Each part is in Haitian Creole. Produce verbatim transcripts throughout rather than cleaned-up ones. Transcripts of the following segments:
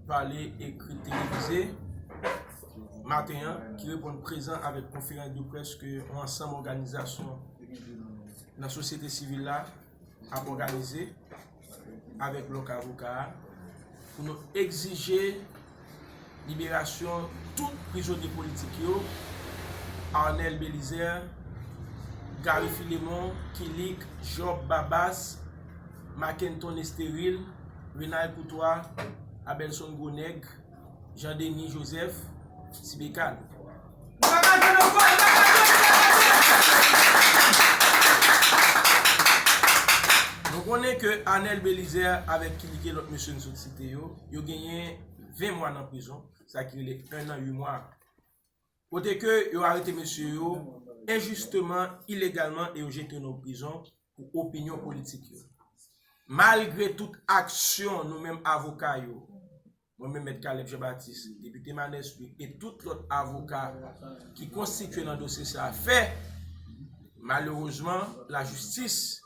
pale, ekri, televize maten an, ki reponn prezan avèk konferans de près ke yon ansanm òganizasyon nan sosyete sivil la ap òganize avèk blòk avoka a pou nou egzije liberasyon tout prizonye politik yo, Arnel Belizaire, Gary Philemon, Kilik, Job Babas, Mackenton Esteril, Renald Courtois, Abelson Gronèg, Jean Denis Joseph, Ti Bekan. Nou konnen ke Arnel Belizaire avèk Kilik e lòt mesye n sot site yo, yo genyen ven mwa nan prizon, sa ki rele enn an uit mwa. Kote ke yo arete mesye yo enjisteman, ilegalman, e yo jete yo nan prizon pou opinyon politik yo. Malgre tout aksyon nou menm avoka yo, mwen menm Mèt Caleb Jean Baptiste, depite Manès Louis, e tout lòt avoka ki konstitye nan dosye sa a fè, malerezman, lajistis,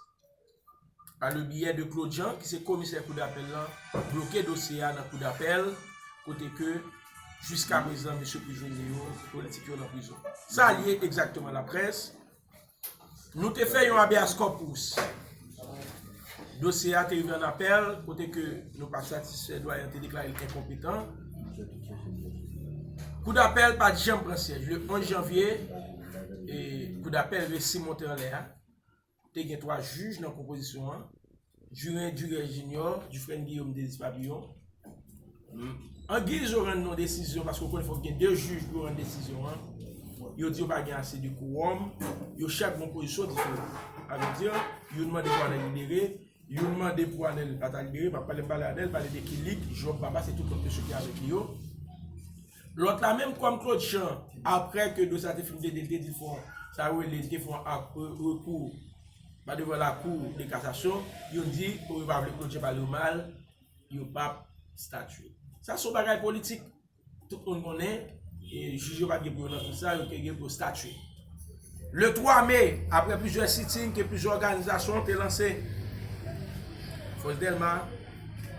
pa le biyè de Claude Jean, ki se komisè koudapèl lan, bloke dosye a nan koudapèl, kote ke jiska prezan mesye prizonye yo, politik yo nan prizon. Sa l ye egzakteman, laprès. Nou te fè yon habeas corpus. Dosye a te rive an apèl, kote ke nou pa satisfè, dwayen te deklare l enkonpetan. Koudapèl pa t janm pran syèj. Le onz janvye, e, koudapèl resi monte anlè a. Te gen twa jij nan konpozisyon an, Durin Duret Junior, Dufresne Guillaume, Delis Papillon. Angiz yo rann yon desizyon, paske w konnen fòk gen de jij pou yo rann desizyon an, yo di yo pa gen ase de kowòm, yo chak gen yon pozisyon diferan. Sa vle di, youn mande pou Arnel libere, youn mande pou Arnel pa ta libere, m ap pale, m pale Arnel, pale de Kilik, Job Babas, se tout lòt mesye ki avèk li yo. Lòt la menm, kòm Claude Jean, apre ke dosye a te fin plede, li te di l fè yon, sa yo rele, li te fè yon ak-, re-, rekou, ba devan lakou de kasasyon, yo di, yo pa vle Claude Jean pale yo mal, yo p ap statye. Sa se yon bagay politik. Tout moun konnen, e jij yo pa t gen pou yo nan tout sa, yo te gen pou yo statye. Le twa me, apre plizyè sitting ke plizyè òganizasyon te lanse, Fòs Dèlma,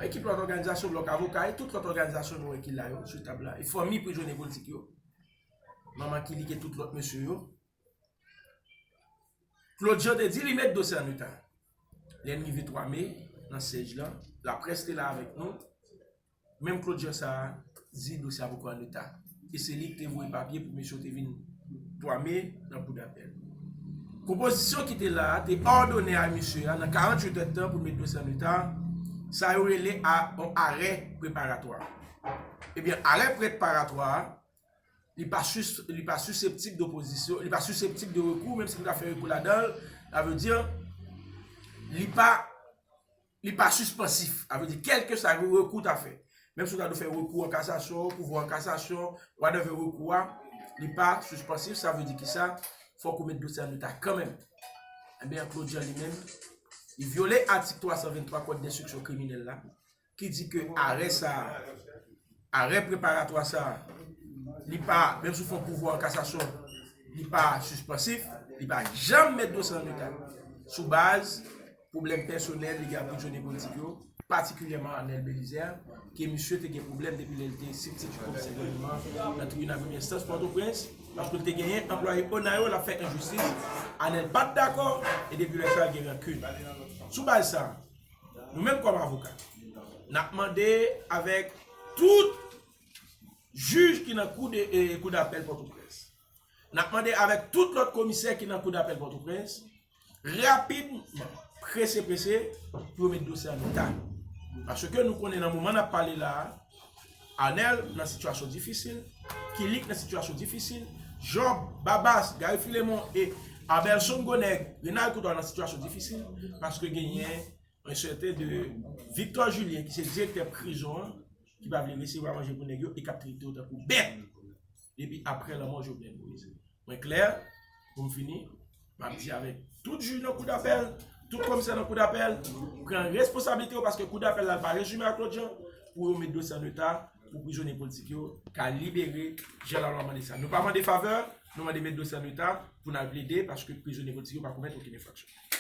ekip lòt òganizasyon, Blòk Avoka, e tout lòt òganizasyon nou wè ki la yo, sou tab la, e fanmi prizonye politik yo, manman Kilik e tout lòt mesye yo, Claude Jean te di li met dosye an eta. Lè n rive twa me, nan syèj lan, laprès te la avèk nou. Menm Claude Jean sa a di dosye a poko an eta. E se li ki te voye papye pou mesye yo te vin twa me nan koudapèl. Konpozisyon ki te la a te òdone a mesye a nan karanntuit èdtan pou l met dosye an eta. Sa yo rele a, yon arè preparatwa. Ebyen, arè preparatwa a, li pa sus-, li pa siseptib de opozisyon, li pa siseptib de rekou, menm si nou ta fè rekou ladan l, sa vle di, li pa, li pa sispansif. Sa vle di, kèlkeswa rekou w ta fè, menm si w ta dwe fè rekou an kasasyon, pouvwa an kasasyon, whatever rekou a, li pa sispansif, sa vle di kisa? Fòk ou met dosye an eta kanmenm. Ebyen, Claude Jean li menm, li vyole atik twa san venntwa kòd denstriksyon kriminèl la, ki di ke arè sa a, arè preparatwa sa a, li pa, menm si w fè yon pouvwa an kasasyon, li pa sispansif, li pa janm met dosye an eta. Sou baz pwoblèm pèsonèl li gen ak prizonye politik yo, patikilyèman Arnel Belizaire, ke misye te gen pwoblèm depi lè l te sibstityè komisè gouvènman nan tribinal premyè enstans Pòtoprens, paske l te genyen anplwaye ONA yo, l ap fè enjistis, Arnel pa t dakò, e depi lè sa a, l gen rankin. Sou baz sa a, nou menm kòm avoka, n ap mande avèk tout jij ki nan kou de, e, kou dapèl Pòtoprens. N ap mande avèk tout lòt komisè ki nan kou dapèl Pòtoprens, rapidman, prese, prese, pou yo met dosye an eta. Paske nou konnen nan moman n ap pale la a, Arnel nan sitiyasyon difisil, Kilik nan sitiyasyon difisil, Job Babas, Gary Philemon e Abelson Gonèg, Renald Courtois nan sitiyasyon difisil, paske genyen yon sèten de Victor Julien, ki se direktè prizon an, ki pa vle resevwa manje pou nèg yo e k ap trete yo tankou bèt depi apre lanmò Jovenel Moïse. Mwen klè, pou m fini, m ap di avèk tout jij nan kou dapèl, tout komisè nan kou dapèl, pran responsablite yo, paske kou dapèl la pa rezime ak Claude Jean, pou yo met dosye an eta, pou prizonye politik yo ka libere, jan lalwa mande sa. Nou pa mande favè, nou mande met dosye an eta pou n al plede, paske prizonye politik yo pa komèt okenn enfraksyon.